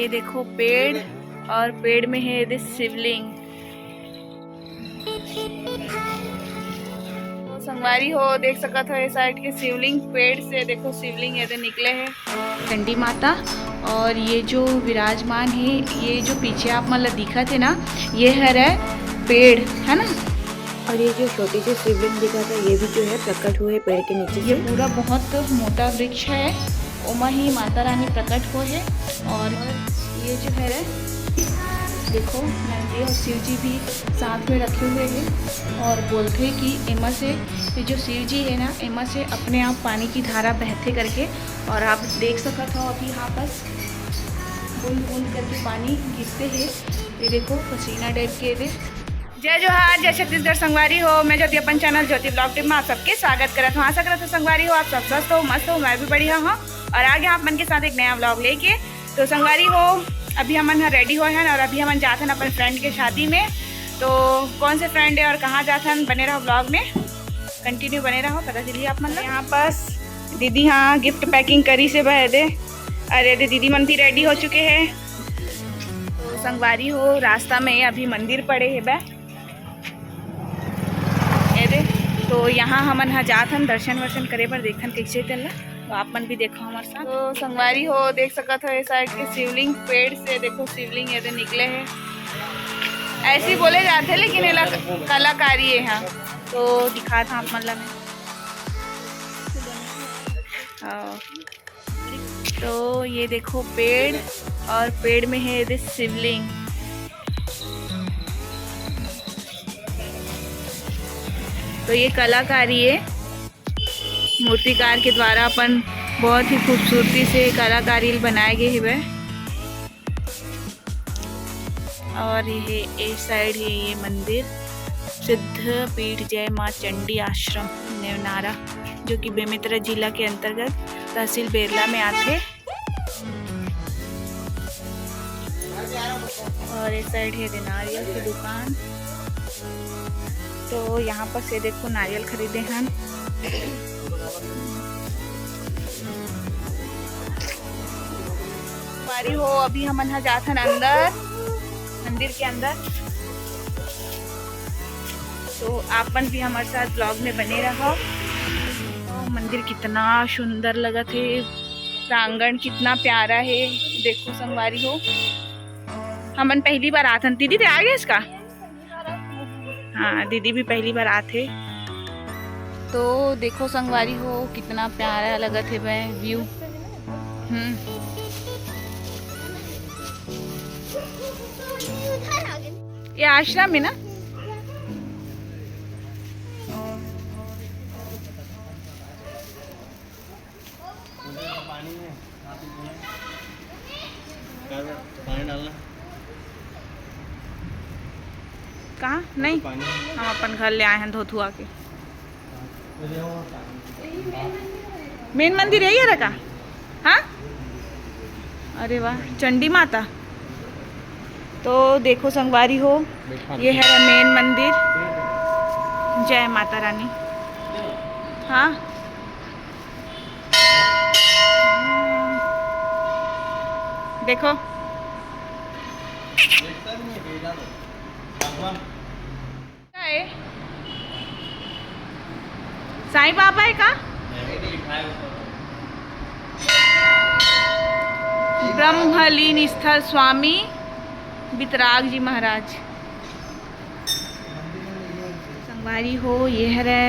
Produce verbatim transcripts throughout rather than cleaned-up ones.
ये देखो पेड़, और पेड़ में है ये दे शिवलिंग। तो संगवारी हो, देख सकत हो ये साइड के शिवलिंग, पेड़ से देखो शिवलिंग ये दे निकले है। चंडी माता, और ये जो विराजमान है, ये जो पीछे आप मन ला दिखत है ना, ये हरे पेड़, है ना। और ये जो छोटी सी शिवलिंग दिखत है, ये भी जो है प्रकट हुए पेड़ के नीचे ये से। पूरा बहुत मोटा वृक्ष है, ओमा ही माता रानी प्रकट हुए है। और ये जो है, देखो, नंदी और शिव जी भी साथ में रखे हुए हैं। और बोलते हैं कि एमा से, ये जो शिव जी है ना, एमा से अपने आप पानी की धारा बहते करके। और आप देख सकत हो अभी यहाँ पर बूंद बूंद करके पानी गिरते हैं। ये देखो, पसीना टाइप के दे। जय जोहार, जय छत्तीसगढ़ संगवारी हो। मैं ज्योति अपन चैनल ज्योति ब्लॉग टीम में आप सबके स्वागत करत हूँ। आशा करत हूँ संगवारी हो आप सब स्वस्थ हो, मस्त हो, मैं भी बढ़िया हूँ। और आ गया आप मन के साथ एक नया ब्लॉग लेके। तो संगवारी हो, अभी हमन ह रेडी होए हन और अभी हमन जात हन अपन फ्रेंड के शादी में। तो कौन से फ्रेंड है और कहाँ जात हन, बने रहो ब्लॉग में, कंटिन्यू बने रहो, पता चलिए आप मन ला। यहाँ पास दीदी हाँ गिफ्ट पैकिंग करी से बह दे। अरे दे दीदी मन भी रेडी हो चुके हैं। तो संगवारी हो, रास्ता में अभी मंदिर पड़े हे बे, ये दे। तो यहाँ हमन ह जात हन दर्शन वर्शन करे बर, देखन कैसे तेला। तो आप मन भी देखो हमारे साथ। तो संगवारी हो, देख सकत हो ये साइड के शिवलिंग, पेड़ से देखो शिवलिंग ये दे निकले है। ऐसे ही बोले जाते, लेकिन एला कलाकारी है। हाँ, तो दिखात हूँ आप मन ला मैं। हाँ। तो ये देखो पेड़, और पेड़ में है ये दे शिवलिंग। तो ये कलाकारी है, मूर्तिकार के द्वारा अपन बहुत ही खूबसूरती से कलाकारी बनाए गए हवे। और ये ए साइड है ये मंदिर, सिद्ध पीठ जय माँ चंडी आश्रम नेवनारा, जो कि बेमेतरा जिला के अंतर्गत तहसील बेरला में आथे। और इस साइड है दे नारियल की दुकान। तो यहाँ पर से देखो नारियल खरीदे हन। संगवारी हो, अभी हमन ह जात हन अंदर, मंदिर के अंदर। तो आप मन भी हमारे साथ ब्लॉग में बने रहो। तो मंदिर कितना सुंदर लगत हे, प्रांगण कितना प्यारा हे। देखो संगवारी हो, हमन पहली बार आत हन। दीदी, ते आ गए इसका? हाँ, दीदी भी पहली बार आत हे। तो देखो संगवारी हो, कितना प्यारा लगत हे बे व्यू। हम्म, ये आश्रम है ना? पानी में पानी डालना। कहाँ? नहीं, पानी। हम अपन घर ले आए हैं धोथुआ के। मेन मंदिर यही है का? हाँ, अरे वाह, चंडी माता। तो देखो संगवारी हो, ये है मेन मंदिर। जय माता रानी। हाँ, देखो। काय? साईं बाबा है का? ब्रह्मलीन स्थल स्वामी वितराग जी महाराज। संगवारी हो, ये हरे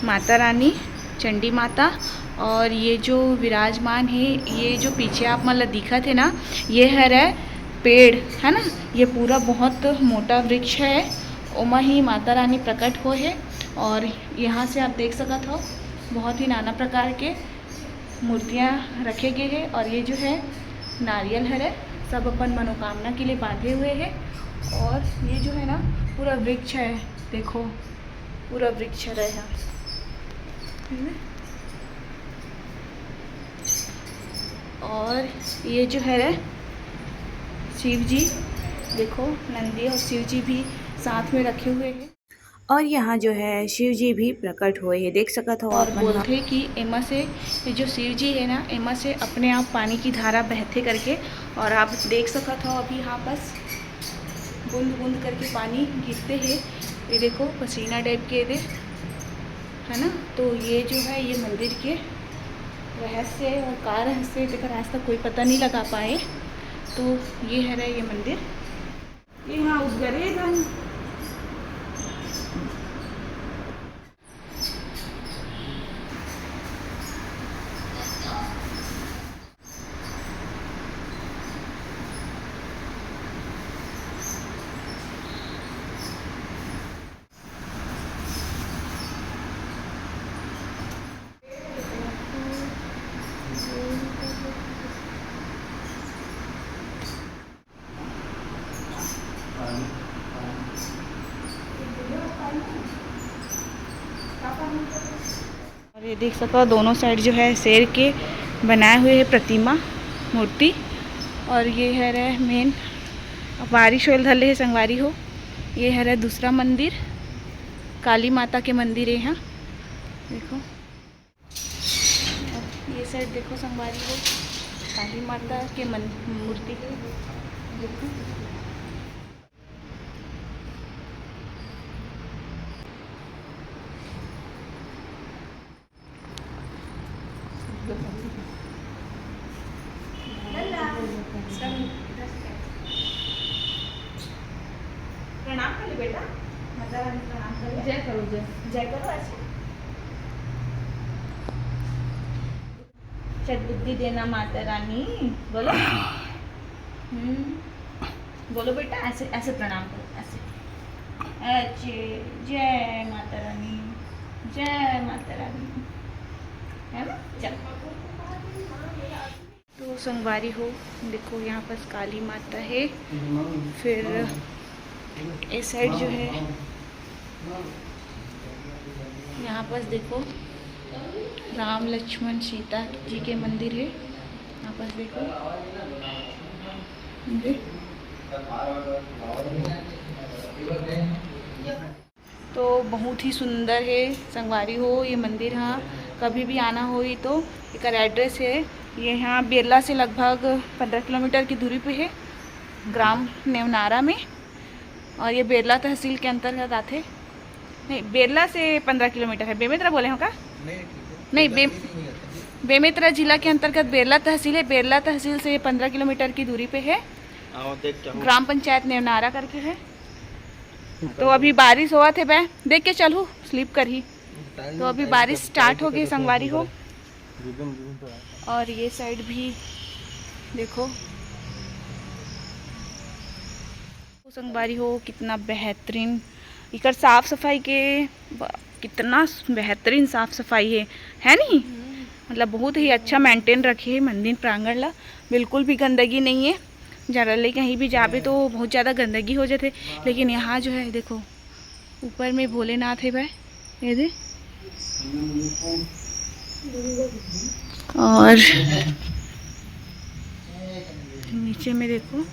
माता रानी, चंडी माता। और ये जो विराजमान है, ये जो पीछे आप मन ला दिखत है ना, ये हरे पेड़ है ना, ये पूरा बहुत मोटा वृक्ष है। ओमा ही माता रानी प्रकट हो है। और यहाँ से आप देख सकत हो, बहुत ही नाना प्रकार के मूर्तियाँ रखे गए हैं। और ये जो है नारियल हरे, सब अपन मनोकामना के लिए बांधे हुए हैं। और ये जो है ना, पूरा वृक्ष है, देखो, पूरा वृक्ष हरे है। और ये जो है रे शिव जी, देखो, नंदी और शिव जी भी साथ में रखे हुए हैं। और यहाँ जो है शिव जी भी प्रकट होए हे, देख सकत हो और आप मन ह। बोलथे कि एमा से, ये जो शिव जी है ना, एमा से अपने आप पानी की धारा बहथे करके। और आप देख सकत हो अभी यहाँ पास बूंद बूंद करके पानी गिरते हे। ये देखो पसीना टाइप के दे, है ना। तो ये जो है, ये मंदिर के रहस्य है, और का रहस्य है, तेकर आज तक कोई पता नहीं लगा पाए। तो ये हरे ये मंदिर। ये हाँ, उस गरे गन। और ये देख सको, दोनों साइड जो है शेर के बनाए हुए है प्रतिमा, मूर्ति। और ये हरे मेन, बारिश होल धर ले है संगवारी हो। ये हरे दूसरा मंदिर, काली माता के मंदिर है यहाँ, देखो। अब ये साइड देखो संगवारी हो, काली माता के मन-, मूर्ति है, देखो। प्रणाम कर ले बेटा, माता रानी प्रणाम कर ले। जय करो, जय। जय करो, ऐसे। सद्बुद्धि देना माता रानी, बोलो। हम्म, बोलो बेटा, ऐसे, ऐसे प्रणाम करो, ऐसे। अच्छे, जय माता रानी, जय माता रानी, है ना? चल। तो संगवारी हो, देखो यहाँ पास काली माता है, फिर इस साइड जो है, यहाँ पास देखो राम लक्ष्मण सीता जी के मंदिर है। यहाँ पास देखो, ये। तो बहुत ही सुंदर है संगवारी हो ये मंदिर। हाँ, कभी भी आना होई तो एकर एड्रेस है, ये यहाँ बेरला से लगभग पंद्रह किलोमीटर की दूरी पे है, ग्राम नेवनारा में। और ये बेरला तहसील के अंतर्गत आथे। नहीं, बेरला से पंद्रह किलोमीटर है। बेमेतरा बोले हो का? नहीं, ठीक है। नहीं, कोई बे-, गलती नहीं होता जी। बेमेतरा जिला के अंतर्गत बेरला तहसील है। बेरला तहसील से ये पंद्रह किलोमीटर की दूरी पे है। आओ, देख के आओ। ग्राम पंचायत नेवनारा करके है। तो अभी बारिश होवत हे बे, देख के चलहू, स्लिप करही। तो अभी बारिश स्टार्ट हो गई संगवारी हो। और ये साइड भी देखो, संगवारी हो, कितना बेहतरीन इकर साफ सफाई के ब-, कितना बेहतरीन साफ सफाई है, है नी? मतलब बहुत ही अच्छा मेंटेन रखे है मंदिर प्रांगण ला, बिल्कुल भी गंदगी नहीं है। जनरली कहीं भी जाबे तो बहुत ज़्यादा गंदगी हो जाथे, लेकिन यहाँ जो है देखो, ऊपर में भोलेनाथ है भाई, ये दे। और नीचे में देखो,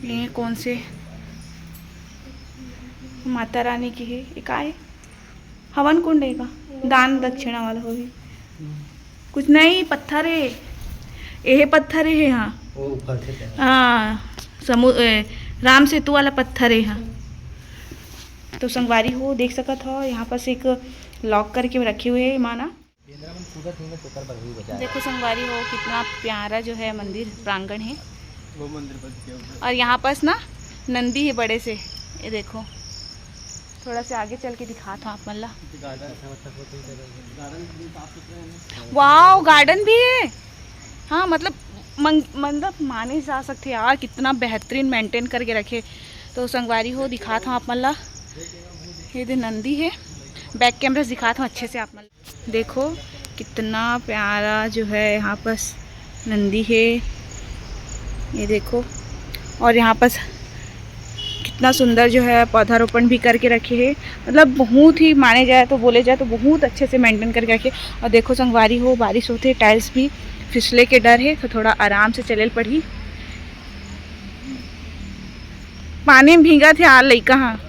ये कौन से माता रानी की है, ये का है? हवन कुंड है का? दान दक्षिणा वाला होही। कुछ नहीं, पत्थर है, ये पत्थर है। हाँ, वो उफलथे क्या? हाँ, समु-, ए, राम सेतु वाला पत्थर है। हाँ, तो संगवारी हो, देख सकत हो, यहाँ पास एक लॉक करके रखे हुए है माना। बेंदरा मन कूदत नहीं, तेकर बर हुई बजा। देखो संगवारी हो, कितना प्यारा जो है मंदिर प्रांगण है। वो मंदिर बस के ऊपर। और यहाँ पास ना नंदी है बड़े से, ये देखो, थोड़ा से आगे चल के दिखात हूँ आप मन ला। गार्डन, गार्डन कितने साफ सुथरे हैं ना। वाओ, गार्डन भी है। हाँ, मतलब मंग-, मतलब माने जा सकते यार, कितना बेहतरीन मेंटेन करके रखे। तो संगवारी हो, दिखात हूँ आप मन ला, ये दे नंदी है, बैक कैमरा से दिखात हूँ अच्छे से आप मन ला। देखो कितना प्यारा जो है यहाँ पास नंदी है, ये देखो। और यहाँ पास कितना सुंदर जो है पौधारोपण भी करके रखे हैं, मतलब बहुत ही माने जाए तो, बोले जाए तो बहुत अच्छे से मेंटेन करके रखे। और देखो संगवारी हो, बारिश होते टाइल्स भी फिसले के डर है, तो थोड़ा आराम से चले पड़ी। पानी में भींगा थे आ लइका, हाँ।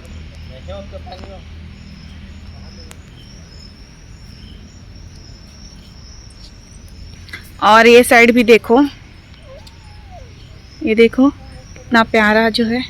और ये साइड भी देखो, ये देखो कितना प्यारा जो है।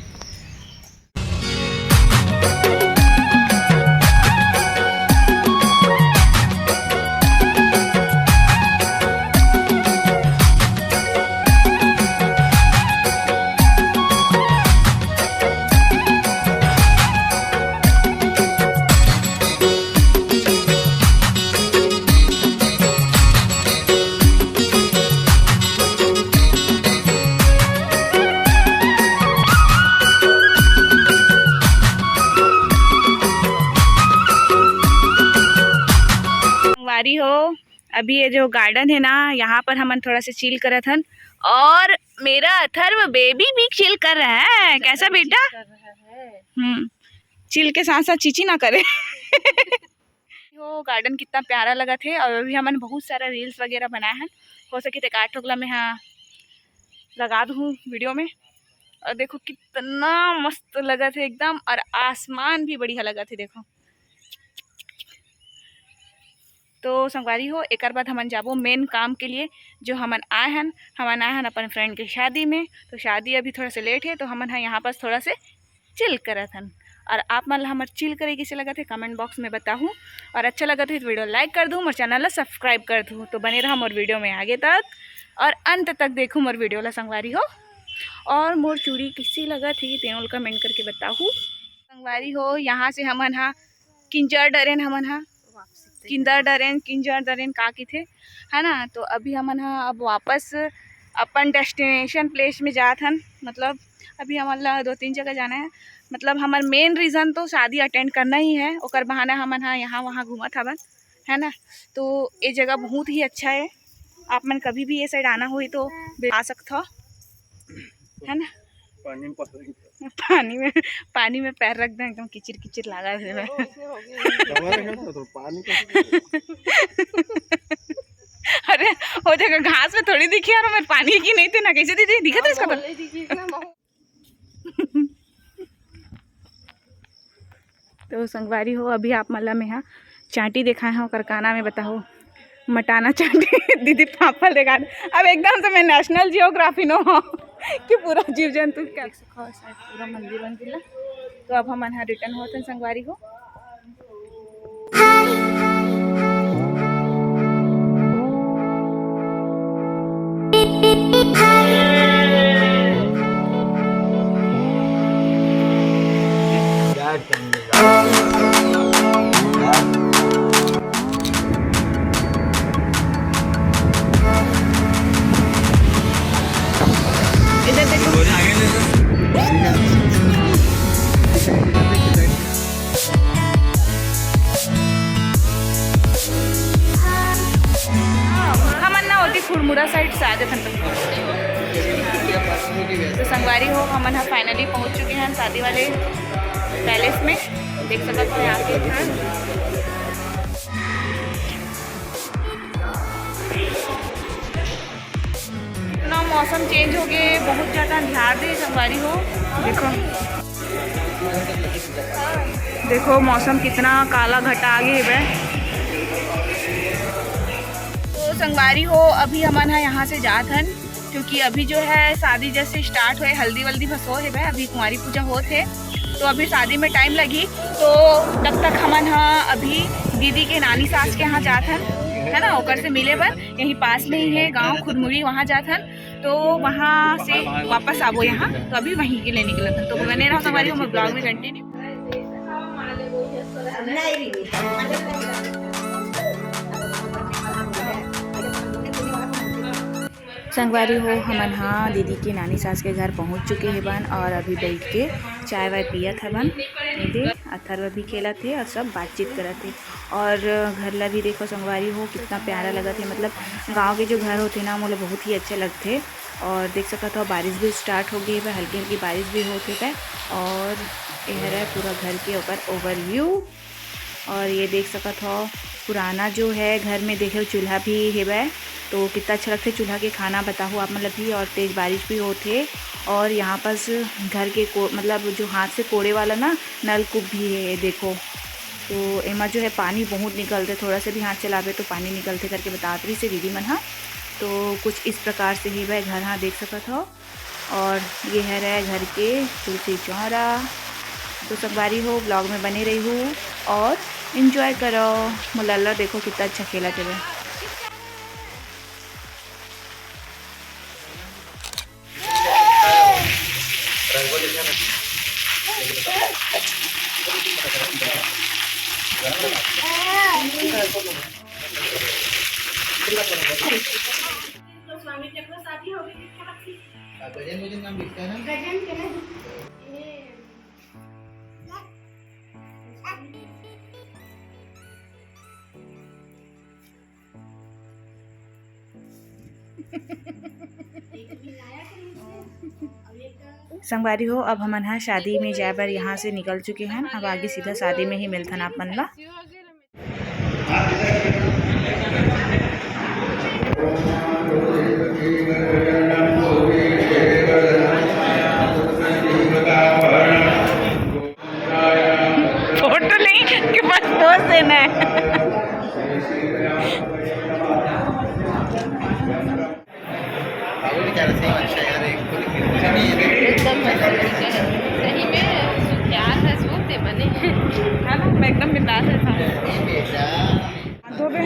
संगवारी हो, अभी ये जो गार्डन है ना, यहाँ पर हमन थोड़ा सा चिल करत हन और मेरा अथर्व बेबी भी चिल कर रहा है। कैसा बेटा? हम्म, चिल के साथ साथ चीची ना करे। हो, गार्डन कितना प्यारा लगत हे। और अभी हमन बहुत सारा रील्स वगैरह बनाए हन, हो सके तो एक आध ठोकला में हाँ लगा दूँ वीडियो में। और देखो कितना मस्त लगत हे एकदम, और आसमान भी बढ़िया लगत हे। देखो तो संगवारी हो, एकर बाद हमन जाबो मेन काम के लिए, जो हमन आए हन। हमन आए हन अपन फ्रेंड के शादी में, तो शादी अभी थोड़ा से लेट है, तो हमन ह यहाँ पास थोड़ा से चिल करत हन। और आप मन ला हमर चिल करे किसे लगत है, कमेंट बॉक्स में बताहू। और अच्छा लगत है तो वीडियो लाइक कर दू, मोर चैनल ला सब्सक्राइब कर दू। तो बने रहा मोर वीडियो में आगे तक और अंत तक देखू मोर वीडियो ला संगवारी हो। और मोर चूड़ी किसे लगत है तेन ल कमेंट करके बताहू संगवारी हो। यहाँ से हमन हा किंजर डरेन, हमन हा किंजर डरेन, किंजर डरेन का किथे, है ना। तो अभी हमन हा अब वापस अपन डेस्टिनेशन प्लेस में जात हन। मतलब अभी हमन ला दो तीन जगह जाना है। मतलब हमर मेन रीज़न तो शादी अटेंड करना ही है, ओकर बहाना हमन हा यहाँ वहाँ घूमत हवन, है ना। तो ये जगह बहुत ही अच्छा है, आप मन कभी भी ये साइड आना होई तो आ सकत हो, है ना। पानी में पसरेंगे। पानी में, पानी में पैर रख दे, एकदम किचिर किचिर लागा है। हमारे घर में तो पानी का अरे, वो जगह घास में थोड़ी दिखी यार, मैं पानी की नहीं थे ना, कैसे दीदी दिखत है इसका तो। तो संगवारी हो, अभी आप मन ला मेहा चांटी देखाए हव, ओकर का नाम है बताहू, मटाना चांटी। दीदी पापड़ देखा दे। अब एकदम से मैं नेशनल जियोग्राफी नो हो कि पूरा जीव जंतु क्या पूरा मंदिर वंदिर ला। तो अब हमन हा रिटर्न होत हन संगवारी हो। इधर देखो। हमन ना होती खुड़मुड़ा साइड से आ जाथन। तो संगवारी हो, हमन ह फाइनली पहुंच चुके हैं शादी वाले पैलेस में। देख सकत हो यहाँ के, हाँ। इतना मौसम चेंज हो गए, बहुत ज़्यादा अंधियार दे संगवारी हो। देखो, देखो मौसम कितना काला घटा आगे हेबे। तो संगवारी हो, अभी हमन ह यहाँ से जात हन, क्योंकि अभी जो है शादी जैसे स्टार्ट होए, हल्दी वल्दी बस हो हेबे, अभी कुंवारी पूजा होत है, तो अभी शादी में टाइम लगी। तो तब तक हमन ह अभी दीदी के नानी सास के यहाँ जात हन, है ना, ओकर से मिले बर। यहीं पास में ही है गांव खुरमुड़ी, वहाँ जात हन। तो वहाँ से वापस आबो यहाँ, तो अभी वहीं के लिए निकलत हन। तो बने रहो संगवारी हो हमर ब्लॉग में कंटिन्यू। संगवारी हो, हमन हा दीदी के नानी सास के घर पहुँच चुके हेबन और अभी बैठ के चाय वाय पियत हवन। ये दे अथर्व भी खेलत हे और सब बातचीत करत हे। और घर ला भी देखो संगवारी हो, कितना प्यारा लगत हे। मतलब गाँव के जो घर होथे ना, मोला बहुत ही अच्छा लगथे। और देख सकत हो बारिश भी स्टार्ट हो गई है, हल्की हल्की बारिश भी होत हे। और ये हरे पूरा घर के ओकर ओवरव्यू। और ये देख सकत हो पुराना जो है घर में देखे चूल्हा भी हेबे, तो कितना अच्छा लगथे चूल्हा के खाना बताहू आप मन ल भी। और तेज बारिश भी होथे और यहाँ पास घर के को, मतलब जो हाथ से कोड़े वाला ना नलकूप भी है, ये देखो। तो एमा जो है पानी बहुत निकलते, थोड़ा सा भी हाथ चलाबे तो पानी निकलते करके बतात रहिस हे दीदी मन हा। तो कुछ इस प्रकार से ही वह घर हा देख सकत हो। और ये हरे घर के तुलसी चौरा। तो संगवारी हो, vlog में बने रहिहू और enjoy करो। मोर लल्ला देखो कितना अच्छा खेलत हे। तो स्वामी जी अपना शादी हो गई, किसका बख्शी? गजन, गजन नाम लिखता है ना? गजन के नहीं। ये संगवारी हो, अब हमन ह शादी में जाए बर यहाँ से निकल चुके हन। अब आगे सीधा शादी में ही मिलथन आप मन ला। फोटो नहीं कि बस पोज देना है। बाबू बेचारा सही अच्छा यार, एक तो लेकिन कुछ नहीं है। एकदम मस्त तरीका है, सही में प्यार है, सोच दे बने। है ना, मैं एकदम बिंदास है था। नहीं बेटा। हाथ धोबे।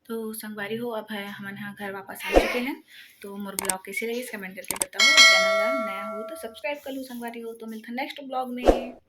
तो संगवारी हो, अब है हमन ह घर वापस आ चुके हैं। तो मोर vlog कैसे रहिस, comment करके बताओ। Channel ला नया हो तो subscribe कर लो संगवारी हो। तो मिलता next vlog में।